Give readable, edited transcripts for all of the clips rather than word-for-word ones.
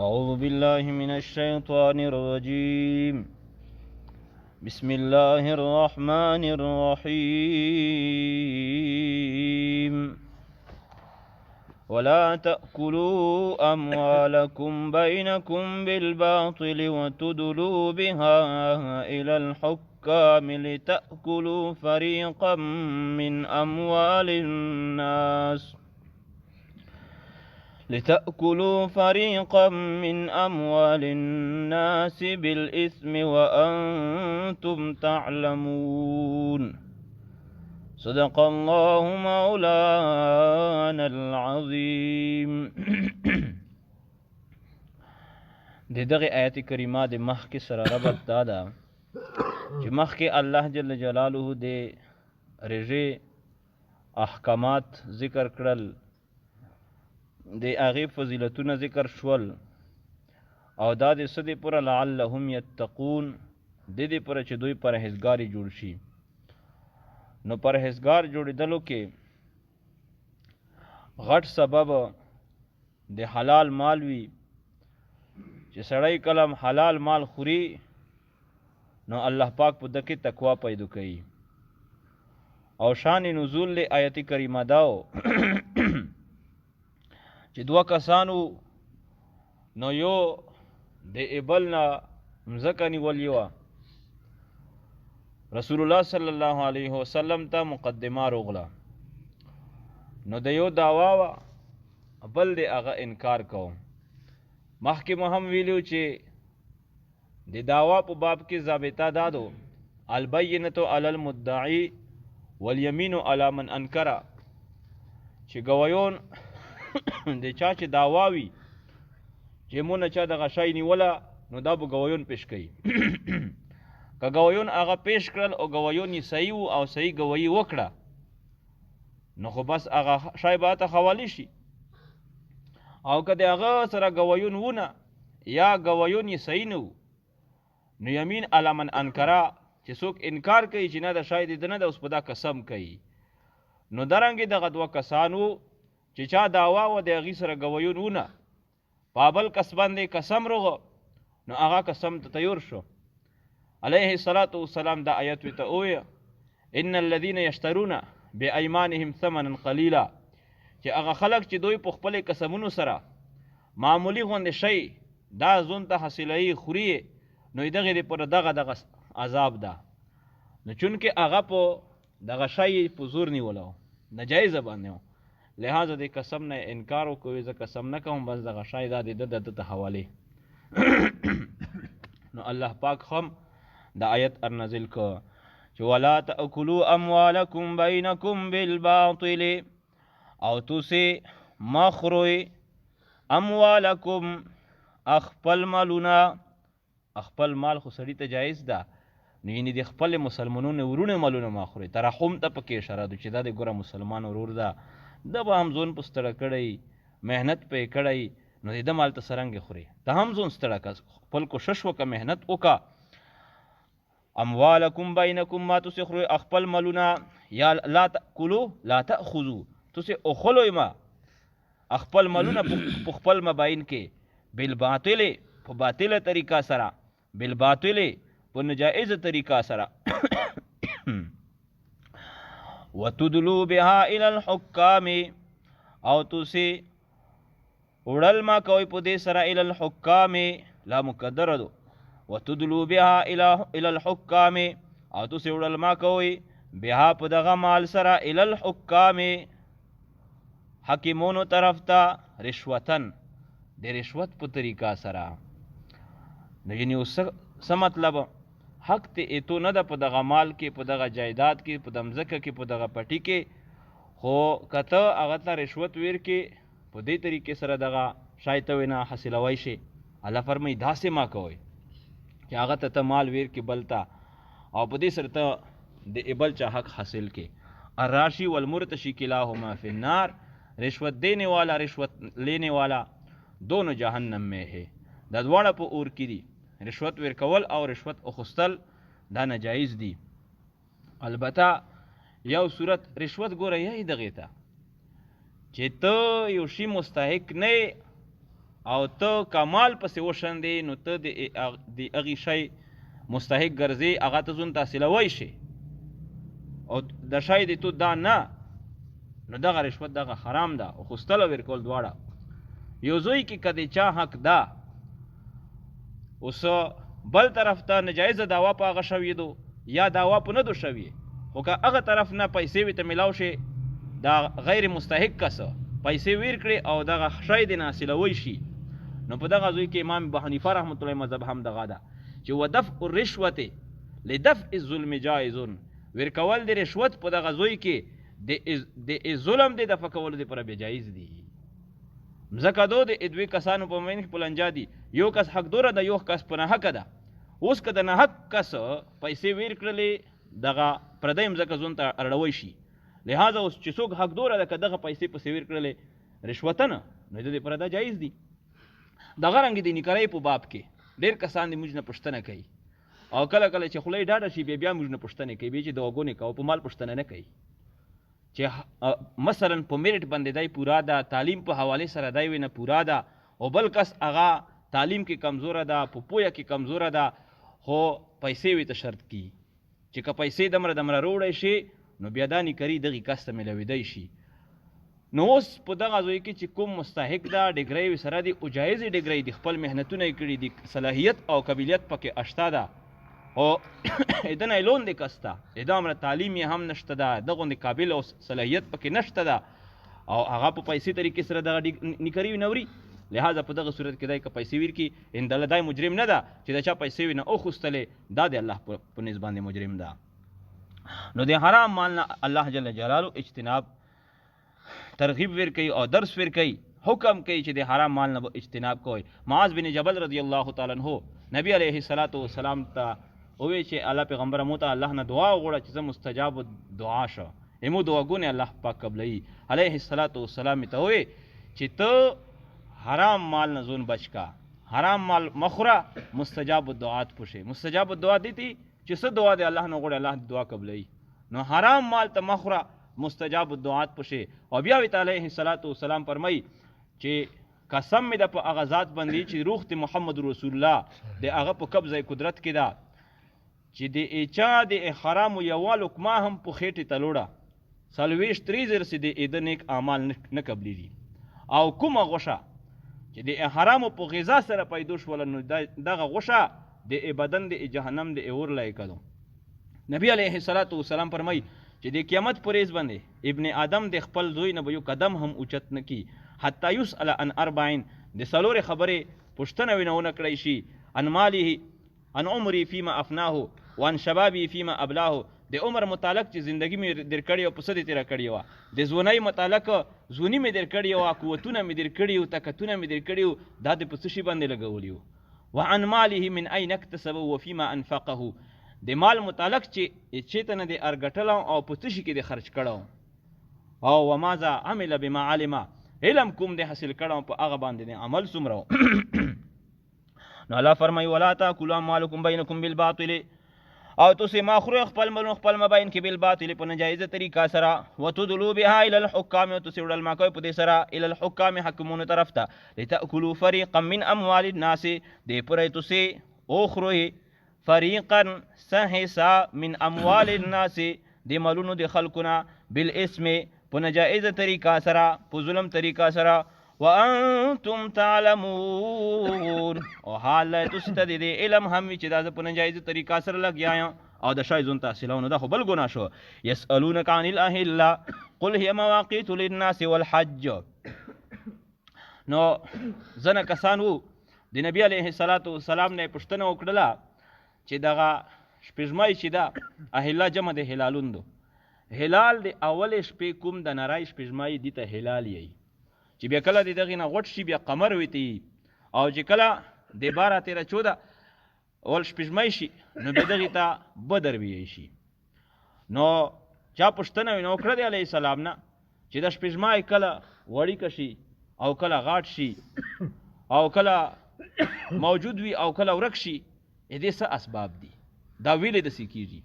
أعوذ بالله من الشيطان الرجيم. بسم الله الرحمن الرحيم. ولا تأكلوا أموالكم بينكم بالباطل وتدلوا بها إلى الحكام لتأكلوا فريقا من أموال الناس لتأكلوا فريقا من أموال الناس بالإثم وأنتم تعلمون. صدق الله مولانا العظيم. د دغه آیت کریمه د مخکې سره ربط دا ده چې مخکې الله جل جلاله د رژې احکامات ذکر کړل، د هغې فضیلتونه ذکر شول، او دا د څه دپاره؟ لعلهم یتقون، د دې دپاره چې دوی پرهېزګاري جوړ شي. نو پرهېزګار جوړېدلو کې غټ سبب د حلال مال وي، چې سړی کله حلال مال خوري نو الله پاک په ده کې تقوا پیدا کوي. او شان نزول له آیت کریمه داو چې دوه کسانو نو یو د ابل نه مځکه نیولې وه، رسول الله صلی الله علیه وسلم ته مقدمه روغله، نو د یو دعوا وه، بل د هغه انکار کو. مخکې مو هم ویلو چې د دعوا په باب کې ضابطه دا دو، البینة علی المدعی والیمین علی من انکر، چې ګویون د چا چې دعوا وي چې مونږ چا دغه شی نیوله نو دا به ګویون پیش کوي. که ګویون هغه پیش کړل او ګویون یې صحیح وو او صحیح ګویي وکړه نو خو بس هغه شی به ته حوالي شي، او که د هغه سره ګویون ونه یا ګویون یې صحیح نه وو نو یمین علی من انکرا، چې څوک انکار کوي چې نه دا شی د ده نه ده اوس په دا قسم کوي. نو درنګې دغه دوه کسان وو چې چا دعوا وه د هغې سره ګویون ونه، په بل کس باندې قسم روغه نو هغه قسم ته تیور شو. علیه الصلاة والسلام دا آیت ورته وویه، ان الذین یشترون بأیمانهم ثمنا قلیلا، چې هغه خلک چې دوی په خپلې قسمونو سره معمولي غوندې شی دا ځون ته حاصلوي خوري، نو یې دغې دپاره دغه دغه عذاب ده. نو چونکې هغه په دغه شی په زور نیولی و، ناجایزه باندې و، لهذا د قسم نه انکار وکړو، زه قسم نه کوم، بس دغه شی دا د ده ده ته حوالې. نو الله پاک هم د آیت ارنازل کو چې ولا تأکلوا اموالکم بینکم بالباطل، او تاسې مه خورئ اموالکم خپل مالونه. خپل مال خو سړي ته جایز ده، نو یعنې د خپل مسلمانونو وروڼو مالونه مه خورئ. ترحم ته پکې اشاره ده چې دا د ګوره مسلمان ورور ده، ده به هم ځون په ستړه کړی، محنت په یې کړی، نو د ده مال ته څرنګه خورې؟ ته هم ځون ستړه کړه، خپل کوشش وکړه، محنت وکړه. اموالکم بینکم، ما تاسې خورئ خپل مالونه، یا لا تأکلو لا تأخذو، تاسې اخلئ ما خپل مالونه په خپل مباین کې بالباطل، په باطله طریقه سره، بالباطل په ناجایزه طریقه سره، وتدلو بها الی الحکام، او تاسې وړل ما کوئ په دې سره الی الحکام، لا مقدره دو، وتدلو بها الی الحکام، او تاسې وړل ما کوئ بها په دغه مال سره الی الحکام، حاکمونو طرف ته، رشوتن، د رشوت په طریقه سره. نو یعنې اوس څه مطلب؟ حق ته ایتو نه ده په دغه مال کې، په دغه جایداد کې، په د مځکه کې، په دغه پټي کې، خو که ته هغه ته رشوت ورکې په دې طریقې سره دغه شی ته وینا حاصلوی شي. الله فرمایي داسې ما کوئ چې هغه ته ته مال ورکې بل ته، او په دې سره ته د بل چا حق حاصل کې. الراشي والمرتشي کلاهما فی النار، رشوت دینے والا رشوت لینے والا دونوں جهنم میں ہے، دا دواړه په اور کې دي. رشوت ورکول او رشوت اخستل دا ناجایز دي. البته یو صورت رشوت ګوره یې دغې ته چې ته یو شي مستحق نه او ته کمال پسې وشندې نو ته د د هغې شی مستحق ګرځې، هغه ته ځون تحصیلوی شي او د شی د تو دا نه، نو دغه رشوت دغه حرام ده. او خوستل او ورکول دواړه یو ځای کې که د چا حق ده، اوس بل طرف ته نجایزه دعوا په هغه شوې دو یا دعوا په نه دو شوې، خو که هغه طرف نه پیسې وي ته ملاو شي، دا غیر مستحق کس پیسې ویر کړي او دغه شی د حاصلوي شي، نو په دغه ځای کې امام ابو حنیفه رحمت الله مذهب هم دغه ده چې ودفع الرشوت لدفع الظلم جائز، ورکول د رشوت په دغه ځای کې د ظلم د دفع کولو لپاره بیا جایز دي. ځکه دو د دوی کسانو په منځ کې په لنجا دي، یو کس حق دوره ده، یو کس په ناحقه ده. اوس که د ناحق کس پیسې ویر کړلې دغه پردی مځکه ځون ته اړوی شي، لهذا اوس چې څوک حق دوره ده که دغه پیسې پسې ویر کړلې رشوتنه، نو د دې پر دا جایز دي. دغه رنګ د نیکرۍ په باب کې ډېر کسان د موږ نه پوښتنه کوي، او کله کله چې خوله یې ډاډه شي بیا بیا موږ نه پوښتنه کوي، بیا چې دعاګانې کوي په مال پوښتنه نه کوي. چې مثلا په میرټ باندې دی پورا ده، تعلیم په حواله سره دی وینه پورا ده، او بل کس هغه تعلیم کې کمزوره ده، په پوهه کې کمزوره ده، خو پیسې وي ته شرط کی چې که پیسې دمره دمره روړی شي نو بیا دا نیکري دغې کس ته میلاوېدی شي. نو اوس په دغه ځای کې چې کوم مستحق ده، ډګرۍ یې سره دي او جایزې ډګرۍ دي، خپل محنتونه یې کړي دي، صلاحیت او قابلیت پکې اشته ده، او د نه یې لون دی کس ته، د دومره تعلیم یې هم نشته ده، د غوندې قابل او صلاحیت پکې نشته ده، او هغه په پیسې طریقې سره دغه نیکري وي نوري. لهذا په دغه صورت کې دی که پیسې ورکړي، ان دله دی مجرم نه ده چې د چا پیسې وي نه وخوستلې، دا د الله په نس باندې مجرم ده. نو د حرام مال نه الله جل جلاله اجتناب ترغیب ورکوي او درس ورکوي، حکم کوي چې د حرام مال نه به اجتناب کوئ. معاذ بن جبل رضی الله تعالی عنہ نبی علیه الصلاة والسلام ته ووی چې الله پیغمبر مو ته الله نه دعا وغواړه چې زه مستجاب دعا شم، ایمو دعاګانې الله پاک قبلوي. علیه الصلاة والسلام ته ووی چې ته حرام مال نه ځون بچ کا، حرام مال مخوره، مستجاب الدعات پوښې. مستجاب الدعا دی تی چې څه دعا دی الله نه غواړي، الله دعا قبلوي. نو حرام مال ته مخوره، مستجاب الدعات پوښې. او بیا وی علیه الصلاة والسلام فرمایي چې قسم مې ده په هغه ذات باندې چې روح د محمد رسول الله د هغه په قبضه قدرت کې ده، چې د ایچا د حرامو یوه لقمه هم په خېټې ته لوړه څلوېښت درې زر سې د ایده نیک اعمال نه قبلېږي. او کومه غوښه چې د حرامو په غذا سره پیدا شوله، نو دغه غوښه د بدن د جهنم د اور لایقه ده. نبی علیه الصلاة والسلام فرمایي چې د قیامت پر ورځ باندې ابن آدم د خپل زوی نه به یو قدم هم اوچت نه کړي، حتی یسأل عن اربعین، د څلورې خبرې پوښتنه وینه ونه کړی شي، عن ماله، عن عمري فيما افناه، وعن شبابي فيما ابلاه. د عمر متعلق چې زندگی مې در کړې او په څه دې تېره کړې وه، د ځوانۍ متعلق ځواني مې در کړې وه، قوتونه مې در کړي وو، طاقتونه مې در کړي وو، دا دې په څه شي باندې لګولي وو. وعن ماله من اين اکتسبه وفيما انفقه، د مال متعلق چې چېرته نه دې ارګټلی او په څه شي کې دې خرج کړی او وماذا عمل بما علم، علم کوم دې حاصل کړی او په هغه باندې دې عمل څومره و. نو الله فرمایي ولا تاکلوا اموالکم بینکم بالباطل، او تاسو ما خورئ خپل مالونه خپل مابین کې بالباطل په ناجایزه طریقه سره، وتدلوا بها الی الحکام، او تاسو وړل ما کوئ په دې سره الی الحکام حکمونو طرف ته، لتاکلوا فریقا من اموال الناس، دې پورې تاسو اوخروئ فریقا څه حصه من اموال الناس، د مالونو د خلکو نه بالاسم په ناجایزه طریقه سره، په ظلم طریقه سره، وانتم تعلمون، او حال لا تاسو ته د دې علم هم وي چې دا زه په ناجایزه طریقه سره لګیا یم او د شی ځون تحصیلونه، دا خو بل ګناه شو. یسألونک عن الاهله قل هي مواقیت للناس والحج. نو ځنه کسان وو د نبی علیه الصلاة والسلام نه پوښتنه وکړله چې دغه شپږمۍ چې ده اهله جمع د هلالون دو، هلال د اولې شپې کوم د نرای شپږمۍ دي ته هلال یي، چې بیا کله د دغې نه غوټ شي بیا قمر ویتی، او چې کله د 12 13 14 اول شپږمۍ شي نو بیا دغې ته بدر ویی شي. نو چا پوښتنه وینه وکړه دی علیه السلام نه چې د شپږمۍ کله وړیکه شي او کله غاټ شي او کله موجود وي او کله ورک شي، دې څه اسباب دي، دا ویلې داسې کېږي.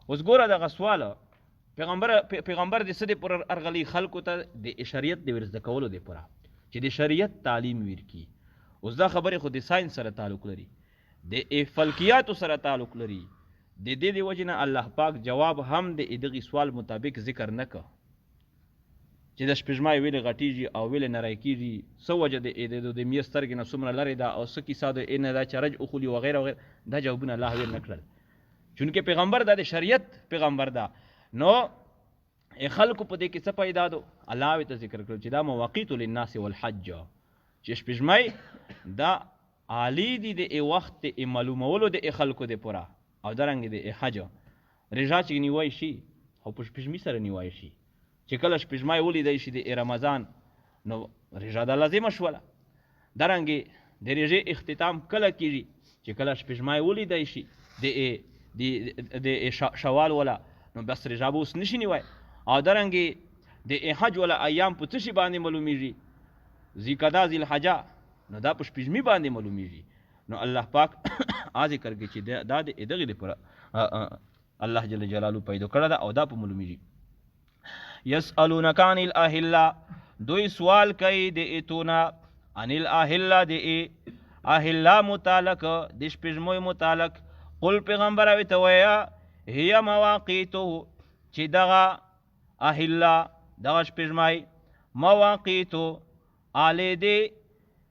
اوس ګوره دغه سوال پیغمبر د څه د پر ارغلي خلکو ته د شریعت د ورزده کولو دپاره چې د شریعت تعلیم ورکړي. اوس دا خبرې خو د ساينس سره تعلق لري، د فلکیاتو سره تعلق لري. د دې د وجې نه الله پاک جواب هم د دغه سوال مطابق ذکر نه که چې د شپږمای ویلې غټیږي او ویلې نری کیږي، څه وجه د د میه سترګې نه څومره لرې ده او څه کیسه ده نه دا چرج وخولي وغیره وغیره، دا جوابونه الله ویل نه کړل. چونکه پیغمبر دا د شریعت پیغمبر ده، نو خلکو په دې کې څه پیدا دو الله وی ته ذکر کړل چې دا مواقیت للناس والحج، چې شپږمای دا عالی دي د ای وخت د ای معلومولو د ای خلکو د پوره او درنګ د ای حج رجا چې نیوای شي خو په شپږمي سره نیوای شي، چې کله شپږمای ولیدای شي د ای رمضان نو رجا دا لازمه شوله. درنګ د رژې اختتام کله کیږي چې کله شپږمای ولیدای شي د د شوال ولا، نو بس رجا به اوس نشي نیوای. او درنګ د حج ولا ایام په څه شي باندې معلومیږي؟ ذیقعده ذیالحجه، نو دا په شپږمي باندې معلومیږي. نو الله پاک ا ذکر کوي چې دا د دغې دپاره الله جل جلاله پیدا کړه ده او دا په معلومیږي. یسألونک عن الاهله، دوی سوال کوي د ایتونا عن الاهله د اهله متعلق د شپږمۍ متعلق. قل پیغمبر او ته وایه هي مواقیتو، چې دغه اهله دغه شپږمۍ مواقیتو آلې دې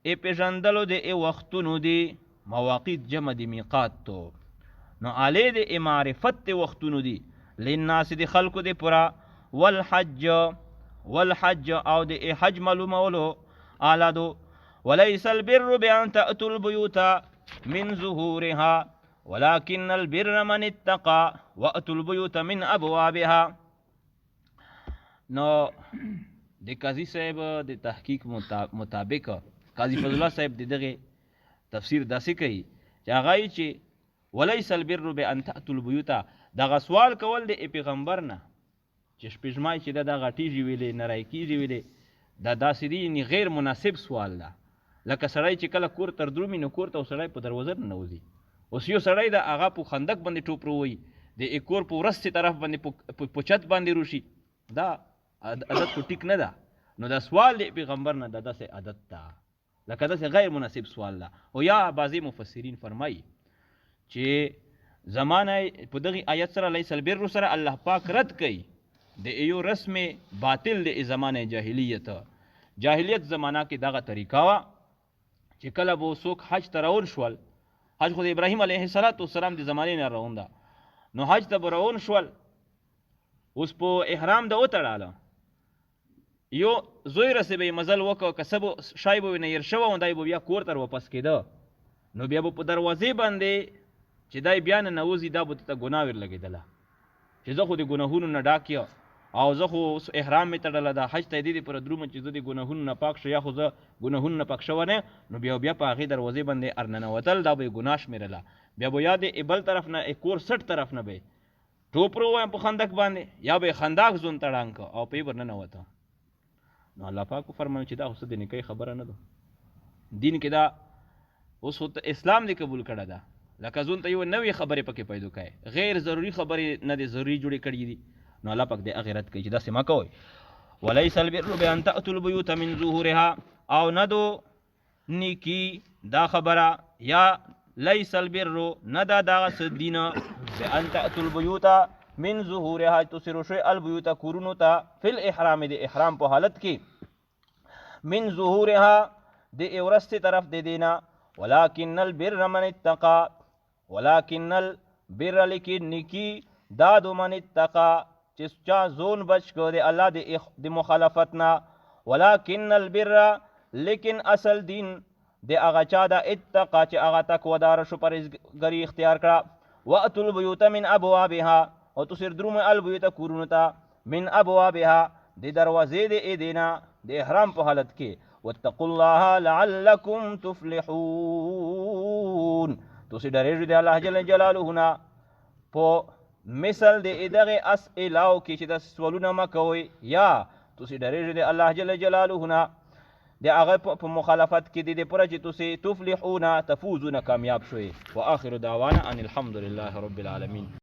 ای پېژندلو د ای وختونو دي، مواقیت جمع دي میقات تو، نو آلې دې ای معرفت د وختونو دي للناس د خلکو د پوره، والحج والحج او د ای حج معلومولو آله دو. وليس البر بأن تأتوا البيوت من ظهورها ولكن البر من اتقى وأتوا البيوت من أبوابها. نو د قاضي صاحب د تحقیق مطابق قاضي فضل الله صاحب د دغه تفسیر داسې کوي چې هغه یې چې وليس البر بأن تأتوا البيوت، دغه سوال کول د پیغمبر نه چې شپږمای چې دا غټیږي ویلې نری کیږي ویلې، دا داسې دی یعنی غیر مناسب سوال ده. لکه سړی چې کله کور تر درومي نو کور ته سړی په دروازه ننوځي. اوس یو سړی ده هغه په خندق باندې ټوپ رووي، د کور په ورستې طرف باندې په چت باندې روشي، دا عادت خو ټیک نه ده. نو دا سوال د پیغمبر نه دا داسې عادت ده، لکه داسې غیر مناسب سوال ده. او یا بعضې مفسرین فرمایي چې زمانه په دغه آیت سره لیس البر سره الله پاک رد کوي د یو رسم باطل د زمانه جاهلیت. جاهلیت زمانہ کې دغه طریقه وه چې کله به څوک حج ته روان شول، حج خو د ابراهیم علیه السلام د زمانې نه روان ده، نو حج ته به روان شول، اوس په احرام ده وتړاله، یو زوی رسې به یې مزل وکړ، که څه به شی به نه هېر شوی و، دی به بیا کور ته واپس کېده، نو بیا به په دروازې باندې چې دی بیا ننوځي دا به ته ګناه ورلګېدله چې زه خو د ګناهونو نه ډاک یم او زه خو اوس احرام مې تړلی ده، حج ته یې دې دپاره درومم چې زه د ګناهونو نه پاک شم، یا خو زه ګناهونو نه پاک شوی نه، نو بیا بیا په هغې دروازې باندې ارننوتل دا به یې ګناه شمېرله. بیا به یا د بل طرف نه کور سټ طرف نه به یې ټوپ ووایم په خندق باندې، یا به یې خندق ځون ته ړنګ کړ او په یې ورننوته. نو الله پاک وفرمایل چې دا خو څه د نیکۍ خبره نه ده، دین کې دا اوس خو اسلام دې قبول کړی ده، لکه ځون ته یوه نوې خبرې پکې پیدا کوي، غیر ضروري خبرې نه دې ضروري جوړې کړې دي. نو الله پاک دې هغې رد کوي چې داسې مه کوئ. وليس البر بأن تأتوا البيوت من ظهورها، او نه دو نیکی دا خبره، یا ليس البر نه دا دغه څه دین بأن تأتوا البيوت من ظهورها، تسرو شوی البيوت کورونو ته فی الاحرام د احرام په حالت کې، من ظهورها د اورستې طرف د دینه، ولكن البر من اتقى، ولكن البر لیکن نیکی دا دو من اتقى چې چا زون بچ کړ د الله د مخالفت نه، ولكن البر لیکن اصل دین د هغه چا د اتقا چې هغه تقوادار شو، پرهېزګاري اختیار کړه. وأتوا البيوت من أبوابها، او تسر دروم البيوت کورونو ته من أبوابها د دروازې د ایدینا د احرام په حالت کې، واتقوا الله لعلكم تفلحون، تاسو ډارېږئ د الله جل جلاله نه په مثل د دغې اسئلاو کې چې داسې سوالونه مه کوئ، یا تاسو ډارېږئ د الله جل جلاله نه د هغه په مخالفت کې د دې پوره چې تاسو تفلحون تفوزون کامیاب شوئ. وآخر دعوانا ان الحمد لله رب العالمین.